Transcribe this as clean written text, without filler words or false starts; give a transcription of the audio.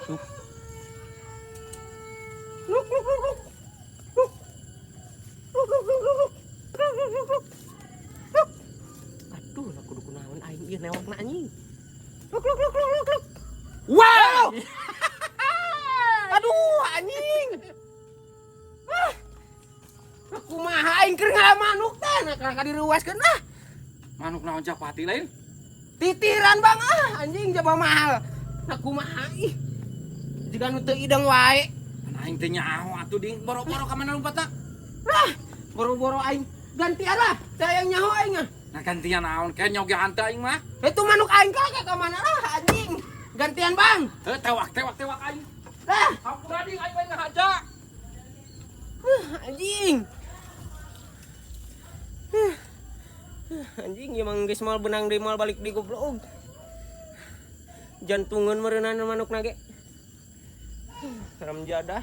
Luk. Luk luk luk luk. Luk. Luk luk luk luk luk. Luk luk luk luk. Luk. Aduh, lah kudu kunaon aing ieu newakna, anjing. Luk luk luk luk luk luk. Wow. Aduh, anjing. Ah. Kumaha aing keur ngala manuk teh, nah ka diruaskeun ah. Manuk naon, japati lain? Titiran, Bang, ah, anjing, jaba mahal. Nah, kumaha ih. Jiga nu teu ideng wae. Mana aing teh nyaho atuh, ding boro-boro ka mana lompatna? Lah, boro-boro aing gantian lah. Saya yang nyaho aing ah. Nah, gantian naon? Kayak nyoge hante aing mah. Itu manuk aing ka mana lah, anjing. Gantian, Bang. Heuh, tewak tewak tewak aing. Lah, Hampura, ding, aing mah ngahaja. Anjing. Anjing, emang geus moal beunang deui, moal balik di, goblok. Jantungan meureunan manuk nage. Haram jadah.